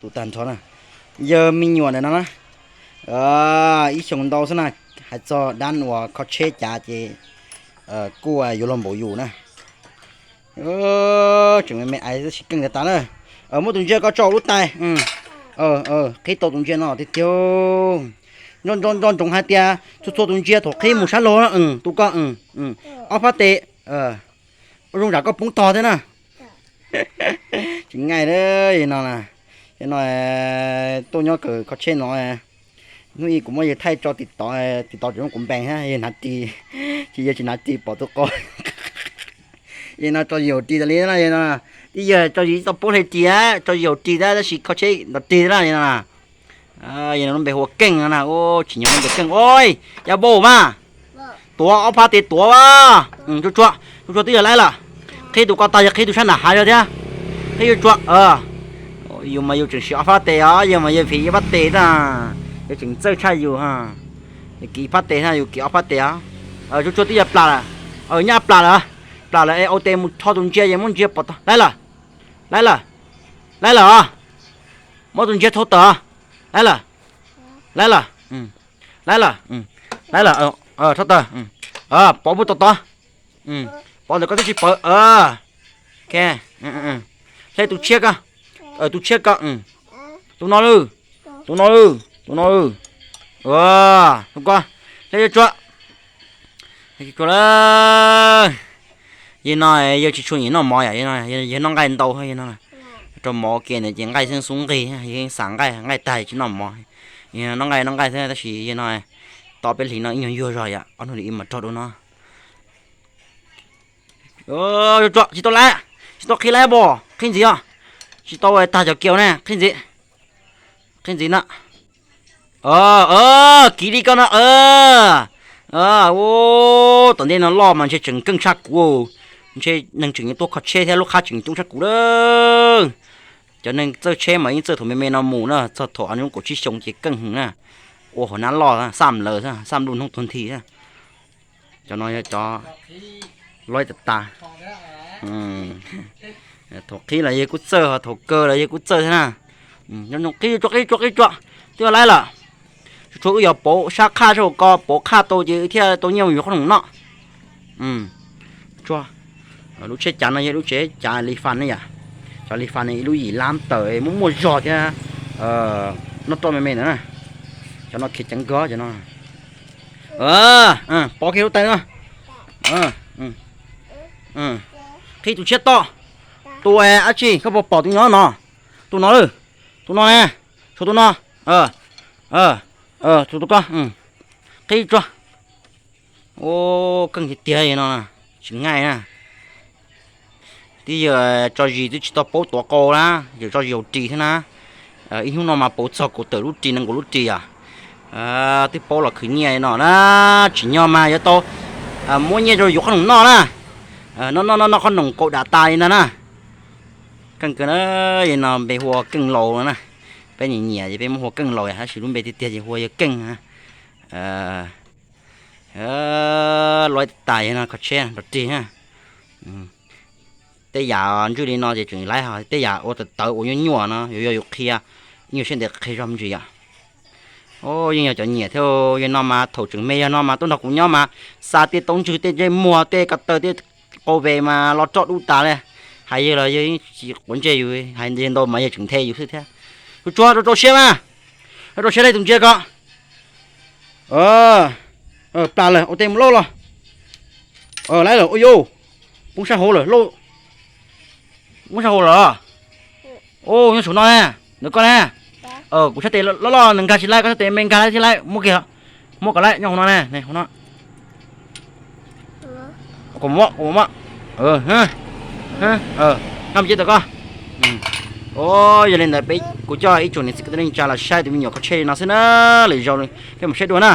Tus tag nrho na, yawg me nyuam ntawm no na, ib xyoos ntau xwb na, hais txog dab uas kho tsheb cav ces kuj yuav luag npaum yus na. Tseem me me ais tab sis keej tas tas na. Muab tus ntsia ko tso lub tais. Qhib tau tus ntsia no tiag tiag. Nco ntsoov hais tias txhua txhua tus ntsia thaum qhib mus sab laug, tus ko ob phab tes, ua zoo zam koj poob tog thiab na. Tsis nqaij li no na. Yog no tuaj nyob kawm kho tsheb no, hnub ib kuv muab yawg thaij tso tim tod, tim tod tseem muaj kuv npees thiab, yawg hnav ris, ces yawg tsis hnav ris pom tus qau. Yawg no tso yus ris tas li na, yawg no, tib yawg tso yus tsis tau poob hle ris, tso yus ris tab sis kho tsheb nrov ris na, yawg no. Yawg no lub npe hu ua Keej no na, tsis nyob lub npe Keej. Oj, ya npau mas, tuav ob phab tes tuav. Tsuag tsuag, tsuag tsuag twb yog laib lawm. Qhib tus ko tag yog qhib tus sab nram hav yog thiab. Qhib tsuag tsuag. Yus mas yus tseem siv ob phab tes os, yawg mas yawg fiv ib phab tes na. Yawg tseem txawj tshaj yus. Yus kiv ib phab tes na, yus kiv ob phab tes os. Tsuag tsuag twb yog plam lawm. Nyaj plam lawm. Plam lawm es ua tes mus rho tus ntsia, yawg muab ntsia pom tag. Laib lawm. Laib lawm. Laib lawm os. Muab tus ntsia thau tawm. Laib lawm. Laib lawm. Laib lawm. Laib lawm. Thau tawm. Pov puag tom tod. Pov ntawm koj twb tsis pawv. Hle tus tshiab ko. Tus tshiab ko. Tus no lawm. Tus no lawm. Tus no lawm. Tus ko. Hle tsuag tsuag. Tsuag tsuag lawm. Yawg no yawg tsis tshua nyiam noj mov yom, yawg noj nqaij ntau. Yawg no rau mov kiag ntawd ces nqaij xeeb xub nqig, yawg yeej xav nqaij, nqaij tag tsis noj mov. Yawg noj nqaij noj nqaij xwb tab sis yawg no tau peb hlis no ib nyuag yuag zog yom, ob hnub li ib mas rog dua no. Tsuag tsuag, tsis tau laib, tsis tau qhib laib pom, qhib ntxiv os. Tsis tau tag cov kiaus ne, qhib ntxiv. Qhib ntxiv na. Kiv li koj no. Ua tom ntej no loj mas ntshe tseem keej tshaj kuv. Ntshe neeg tseem yuav tuaj kho tsheb thiab lub qhab tseem coob tshaj kuv lawm. Cov neeg txawj tsheb mas yeej txawj thaum me me no mus na, txog thaum ob hnub kaum tsib xyoo ces keej heev na. Ua hauv nab loj, xaj lawm, xaj npluj hnub tuag nthi. Cov no yog cov loj tas tas. Thaum qhib los yawg kuj txawj, thaum kaw los yawg kuj txawj thiab na. Qhib tsuag qhib tsuag qhib tsuag, twb yog laib lawm. Tsuag tsuag wb yog pauv sab qhaj sab hauv ko, pauv qhaj tau ces thiaj tau nyiaj mus yuav qhob noom noj. Lub tsheb cav no yog lub tsheb cav li fas ne yom. Cov li fas ne ib lub yim lab tawm muaj muaj zog thiab, noj roj me me ntawd na. Cov no khiav ceev kawg cov no. Pov kiag lub tais no. Qhib tus tshiab toj. Tus dab tsi koj puas pom tus nyob no? Tus no lawm. Tus no ne. Tshuav tus no. Tshuav tus ko. Qhib tsuag. Ua keej tiag tiag no, tsis nqaij na. Twb yog tso zis twb tsis tau paub tuav qau na, yog tso zis haus ris thiab na. Ib hnub no mas pauv txog kaum tawm lub ris nees nkaum lub ris os. Twb paub los khwv nyiaj no na, tsim nyog mas yuav tau muab nyiaj rau yuav qhob noom noj na. Noj noj noj noj qhob noom kaum dam tas li ntag na. Keej kawg na, yawg no npe hu ua Keej Laus no na. Peb nyiam nyiam ces peb muab hu ua Keej Laus, tab sis lub npe tiag tiag ces hu ua yawg Keej na. Loj tas yawg no kho tsheb nrov rig na. Tej yam ntswj li no ces tseem laib, ho tej yam ua tawv tawv ua nyuaj nyuaj no yuav yog yus qhia, nyuaj siab ntev qhia zog me ntsis yom. Yeej yog cov nyiam thiab, yawg no mas thaum tseem me yawg no mas tuaj nrog kuv nyob mas xa tej taub ntswg tej ntsej muag tej ko taw tej qau ve mas los roj dub tas li. Hais yawg los yawg tsis quav ntsej yus, hais yawg ntau mas yawg tseem nthe yus xwb thiab. Tus tsuag rau rau siab mas, rau rau siab laib tus ntsia ko. Plam lawm ua tej mus lauj los. Laib lawm ua yus, poob sab hauv lawm lauj. Poob sab hauv lawm. Nyob saum no ne, ntawm koj ne. Kuv sab tes loj loj nws nkag tsis laib, koj sab tes me nkag laib thiab laib, muab kiag, muab kom laib nyob hauv no ne, hauv no. Kuv muab, kuv muab. Noj me cev tawm koj. Yog li ntawd peb, kuv coj ib tsoom niam txiv kwv tij neej tsa los saib tus me nyuam kho tsheb li no xwb na, lwm zaus peb mam saib dua na.